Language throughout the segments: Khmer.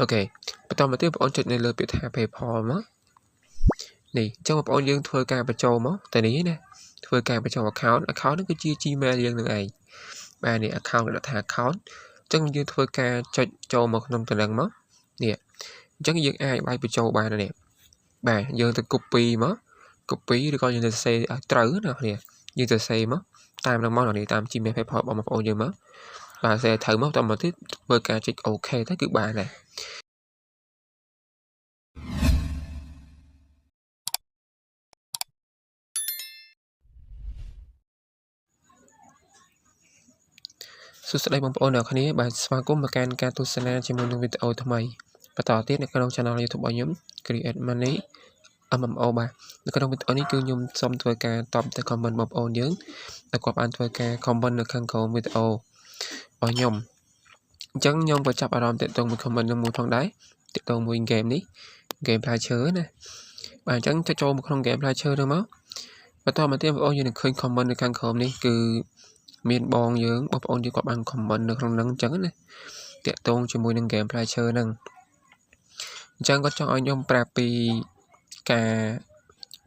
OK បន្តមកទៀតបងប្អូនចុចនៅលើពាក្យថា PayPal មកនេះអញ្ចឹងបងប្អូនយើងធ្វើការបញ្ចូលមកតែនេះណាធ្វើការបញ្ចូល account account ហ្នឹងគឺជា Gmail យើងនឹងឯងបាទនេះ account គេដាក់ថា account អញ្ចឹងយើងធ្វើការចុចចូលមកក្នុងតំណែងមកនេះអញ្ចឹងយើងអាចវាយបញ្ចូលបាននេះបាទយើងទៅ copy មក copy ឬក៏យើងទៅសេឲ្យត្រូវណាគ្នាយើងទៅសេមកតាមនឹងមកនេះតាម Gmail PayPal របស់បងប្អូនយើងមកបាទសេត្រូវមកតមកទៀតធ្វើការចុច OK ទៅគឺបានដែរសួស្តីបងប្អូនអ្នកគ្នាបាទស្វាគមន៍មកកាន់ការទស្សនាជាមួយនឹងវីដេអូថ្មីបន្តទៀតនៅក្នុង Channel YouTube របស់ខ្ញុំ Create Money MMO បាទនៅក្នុងវីដេអូនេះគឺខ្ញុំសូមធ្វើការតបទៅ comment បងប្អូនយើងដែលគាត់បានធ្វើការ comment នៅខាងក្រោមវីដេអូរបស់ខ្ញុំអញ្ចឹងខ្ញុំក៏ចាប់អារម្មណ៍ទាក់ទងមួយ comment នឹងមួយផងដែរទាក់ទងមួយ game នេះ game ផ្លែឈើណាបាទអញ្ចឹងចុចចូលមកក្នុង game ផ្លែឈើហ្នឹងមកបន្តមកទៀតបងប្អូនយើងនឹងឃើញ comment នៅខាងក្រោមនេះគឺមានបងយើងបងប្អូនយើងគាត់បាន comment នៅក្នុងហ្នឹងអញ្ចឹងណាទាក់ទងជាមួយនឹង game ផ្លែឈើហ្នឹងអញ្ចឹងគាត់ចង់ឲ្យខ្ញុំប្រាប់ពីការ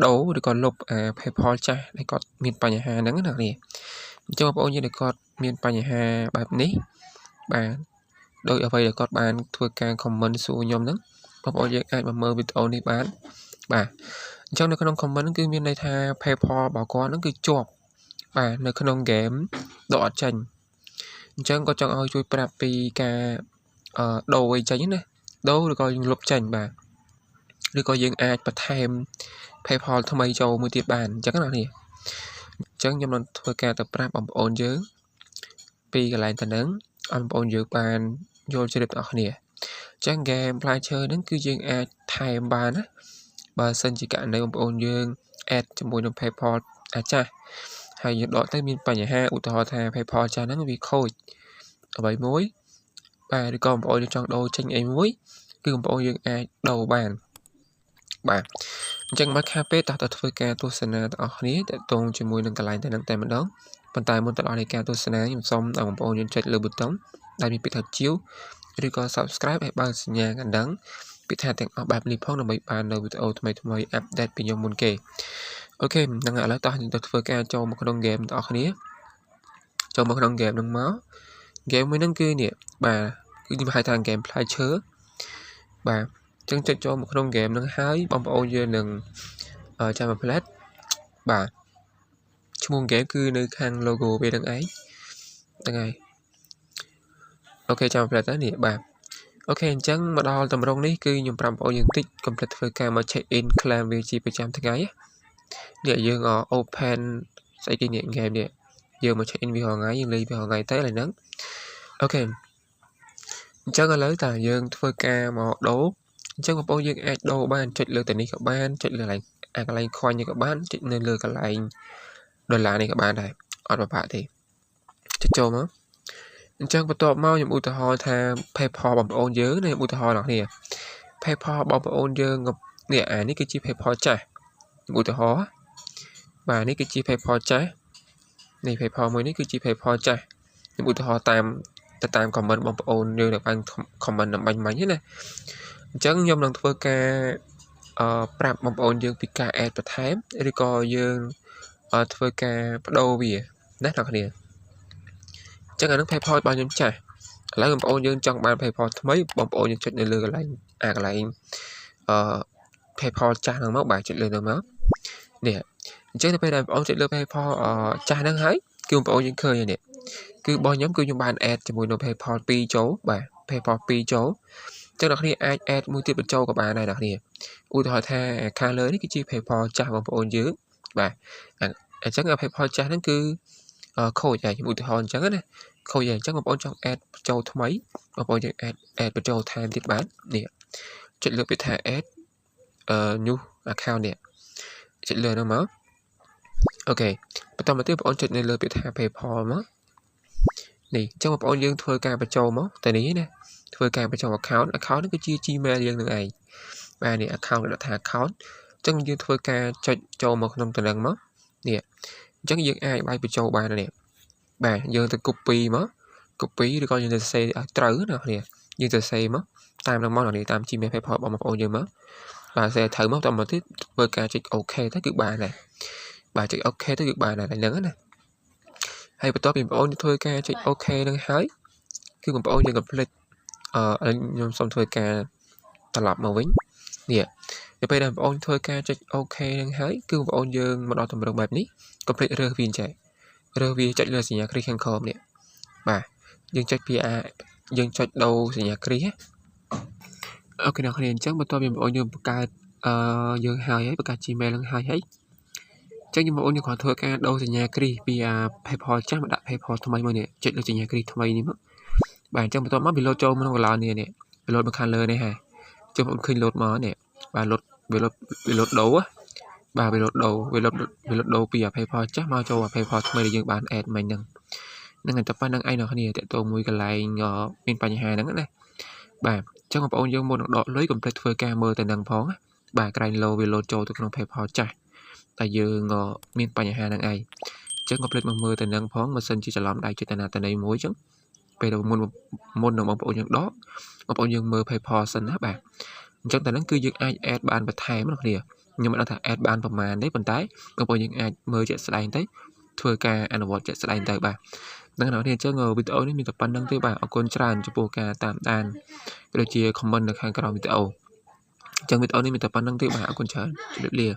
ដូរឬក៏លុបអា PayPal ចាស់ដែលគាត់មានបញ្ហាហ្នឹងណានេះអញ្ចឹងបងប្អូនយើងដែលគាត់មានបញ្ហាបែបនេះបាទដោយអ្វីដែលគាត់បានធ្វើការ comment សួរខ្ញុំហ្នឹងបងប្អូនយើងអាចមកមើលវីដេអូនេះបានបាទអញ្ចឹងនៅក្នុង comment ហ្នឹងគឺមានន័យថា PayPal របស់គាត់ហ្នឹងគឺជាប់បាទនៅក្នុង game ដកអត់ចេញអញ្ចឹងគាត់ចង់ឲ្យជួយប្រាប់ពីការដូរអីចេញណាដូរឬក៏យើងលុបចេញបាទឬក៏យើងអាចបន្ថែម PayPal ថ្មីចូលមួយទៀតបានអញ្ចឹងណានេះអញ្ចឹងខ្ញុំនឹងធ្វើការទៅប្រាប់បងប្អូនយើងពីកន្លែងទៅនឹងឲ្យបងប្អូនយើងបានយល់ជ្រាបទាំងអស់គ្នាអញ្ចឹង game ផ្លែឈើហ្នឹងគឺយើងអាចថែមបានណាបើសិនជាករណីបងប្អូនយើង add ជាមួយនឹង PayPal អាចាស់ហើយយើងដកទៅមានបញ្ហាឧទាហរណ៍ថា PayPal ចាស់ហ្នឹងវាខូចអ្វីមួយបាទឬក៏បងប្អូនយើងចង់ដូរចេញអីមួយគឺបងប្អូនយើងអាចដូរបានបាទអញ្ចឹងមកខាពេលតោះទៅធ្វើការទស្សនាទាំងអស់គ្នាតកតងជាមួយនឹងកន្លែងទៅនឹងតែម្ដងប៉ុន្តែមុនទៅដល់នៃការទស្សនាខ្ញុំសូមឲ្យបងប្អូនយើងចុចលើប៊ូតុងដែលមានពាក្យថាជាវឬក៏ Subscribe ឲ្យបើកសញ្ញាកណ្ដឹងពាក្យថាទាំងអស់បែបនេះផងដើម្បីបាននៅវីដេអូថ្មីថ្មី update ពីខ្ញុំមុនគេ OK ហ្នឹងឥឡូវតោះយើងទៅធ្វើការចូលមកក្នុង game ទាំងអស់គ្នាចូលមកក្នុង game ហ្នឹងមក game មួយហ្នឹងគឺនេះបាទគឺខ្ញុំហៅថា game ផ្លែឈើបាទចឹងចុចចូលមកក្នុង game ហ្នឹងហើយបងប្អូនយើងនឹងចាំមួយផ្លែតបាទឈ្មោះ game គឺនៅខាង logo វានឹងឯងហ្នឹងហើយ OK ចាំមួយផ្លែតទៅនេះបាទ OK អញ្ចឹងមកដល់តម្រងនេះគឺខ្ញុំប្រាប់បងប្អូនយើងតិចកុំភ្លេចធ្វើការមក check in claim វាជាប្រចាំថ្ងៃនេះយើង open ស្អីគេនេះ game នេះយើងមក check in វារាល់ថ្ងៃយើងលេងវារាល់ថ្ងៃទៅឥឡូវហ្នឹង OK អញ្ចឹងឥឡូវតើយើងធ្វើការមកដូរអញ្ចឹងបងប្អូនយើងអាចដូរបានចុចលើតែនេះក៏បានចុចលើកន្លែងអាកន្លែង coin នេះក៏បានចុចនៅលើកន្លែងដុល្លារនេះក៏បានដែរអត់ពិបាកទេចុចចូលមកអញ្ចឹងបន្ទាប់មកខ្ញុំឧទាហរណ៍ថា PayPal បងប្អូនយើងនេះឧទាហរណ៍ដល់គ្នា PayPal បងប្អូនយើងនេះអានេះគឺជា PayPal ចាស់ខ្ញុំឧទាហរណ៍បាទនេះគឺជា PayPal ចាស់នេះ PayPal មួយនេះគឺជា PayPal ចាស់ខ្ញុំឧទាហរណ៍តាមទៅតាម comment បងប្អូនយើងដែលបាន comment អំបញ្ញមិញណាអញ្ចឹងខ្ញុំនឹងធ្វើការអឺប្រាប់បងប្អូនយើងពីការ add បន្ថែមឬក៏យើងធ្វើការបដូរវាណាអ្នកគ្នាអញ្ចឹងអានឹង PayPal របស់ខ្ញុំចាស់ឥឡូវបងប្អូនយើងចង់បាន PayPal ថ្មីបងប្អូនយើងចុចនៅលើកន្លែងអាកន្លែងអឺ PayPal ចាស់ហ្នឹងមកបាទចុចលើហ្នឹងមកនេះអញ្ចឹងទៅពេលដែលបងប្អូនចុចលើ PayPal ចាស់ហ្នឹងហើយគឺបងប្អូនយើងឃើញនេះគឺរបស់ខ្ញុំគឺខ្ញុំបាន add ជាមួយនឹង PayPal 2ចូលបាទ PayPal 2ចូលចឹងអ្នកគ្នាអាច add មួយទៀតបញ្ចូលក៏បានដែរអ្នកគ្នាឧទាហរណ៍ថាខាងលើនេះគឺជា PayPal ចាស់បងប្អូនយើងបាទអញ្ចឹង PayPal ចាស់ហ្នឹងគឺខូចហើយខ្ញុំឧទាហរណ៍អញ្ចឹងណាខូចហើយអញ្ចឹងបងប្អូនចង់ add បញ្ចូលថ្មីបងប្អូនយើង add add បញ្ចូលថែមទៀតបាននេះចុចលើពាក្យថា add new account នេះចុចលើហ្នឹងមក OK បន្តមកទៀតបងប្អូនចុចនៅលើពាក្យថា PayPal មកនេះអញ្ចឹងបងប្អូនយើងធ្វើការបញ្ចូលមកតែនេះណាធ្វើការបញ្ចូល account account នេះគឺជា Gmail យើងនឹងឯងបាទនេះ account គេដាក់ថា account អញ្ចឹងយើងធ្វើការចុចចូលមកក្នុងតំណែងមកនេះអញ្ចឹងយើងអាចវាយបញ្ចូលបាននេះបាទយើងទៅ copy មក copy ឬក៏យើងទៅសេឲ្យត្រូវណាគ្នាយើងទៅសេមក តាមនឹងមកនេះតាម Gmail PayPal របស់បងប្អូនយើងមកបាទសេត្រូវមកតមកទៀតធ្វើការចុច OK ទៅគឺបានដែរបាទចុច OK ទៅគឺបានដែរហ្នឹងណាហើយបន្ទាប់ពីបងប្អូនធ្វើការចុច OK នឹងហើយគឺបងប្អូនយើងកុំភ្លេចអឺខ្ញុំសូមធ្វើការត្រឡប់មកវិញនេះនៅពេលដែលបងប្អូនធ្វើការចុច OK នឹងហើយគឺបងប្អូនយើងមកដល់ទម្រង់បែបនេះកុំភ្លេចរើសវាអញ្ចឹងរើសវាចុចលើសញ្ញាគ្រីសខាងក្រោមនេះបាទយើងចុចពីអាយើងចុចដូរសញ្ញាគ្រីស OK អ្នកគ្នាអញ្ចឹងបន្ទាប់ពីបងប្អូនយើងបង្កើតអឺយើងហើយហើយបង្កើត Gmail នឹងហើយហើយអញ្ចឹងបងប្អូនយើងគ្រាន់ធ្វើការដូរសញ្ញាគ្រីសពីអា PayPal ចាស់មកដាក់ PayPal ថ្មីមកនេះចុចលើសញ្ញាគ្រីសថ្មីនេះមកបាទអញ្ចឹងបន្ទាប់មកវាលោតចូលក្នុងកន្លែងនេះនេះវាលោតមកខាងលើនេះហើយចុះបងប្អូនឃើញលោតមកនេះបាទលោតវាលោតវាលោតដូរបាទវាលោតដូរវាលោតវាលោតដូរពីអា PayPal ចាស់មកចូលអា PayPal ថ្មីដែលយើងបាន add មិញហ្នឹងហ្នឹងហើយតែប៉ុណ្្នឹងឯងអ្នកគ្នាតើតើមួយកន្លែងមានបញ្ហាហ្នឹងណាបាទអញ្ចឹងបងប្អូនយើងមុននឹងដកលុយកុំភ្លេចធ្វើការមើលទៅនឹងផងបាទក្រែងលោវាលោតចូលទៅក្នុង PayPal ចាស់តែយើងមានបញ្ហាហ្នឹងឯងអញ្ចឹងកុំភ្លេចមកមើលទៅនឹងផងបើសិនជាច្រឡំដៃចេតនាតន័យមួយអញ្ចឹងពេលដែលមុនមុននឹងបងប្អូនយើងដកបងប្អូនយើងមើល PayPal សិនណាបាទអញ្ចឹងតែហ្នឹងគឺយើងអាច add បានបន្ថែមណាគ្នាខ្ញុំមិនដឹងថា add បានប្រមាណទេប៉ុន្តែបងប្អូនយើងអាចមើលជាក់ស្ដែងទៅធ្វើការអនុវត្តជាក់ស្ដែងទៅបាទហ្នឹងអ្នកនាងអញ្ចឹងវីដេអូនេះមានតែប៉ុណ្្នឹងទេបាទអរគុណច្រើនចំពោះការតាមដានក៏ដូចជា comment នៅខាងក្រោមវីដេអូអញ្ចឹងវីដេអូនេះមានតែប៉ុណ្្នឹងទេបាទអរគុណច្រើនជម្រាបលា។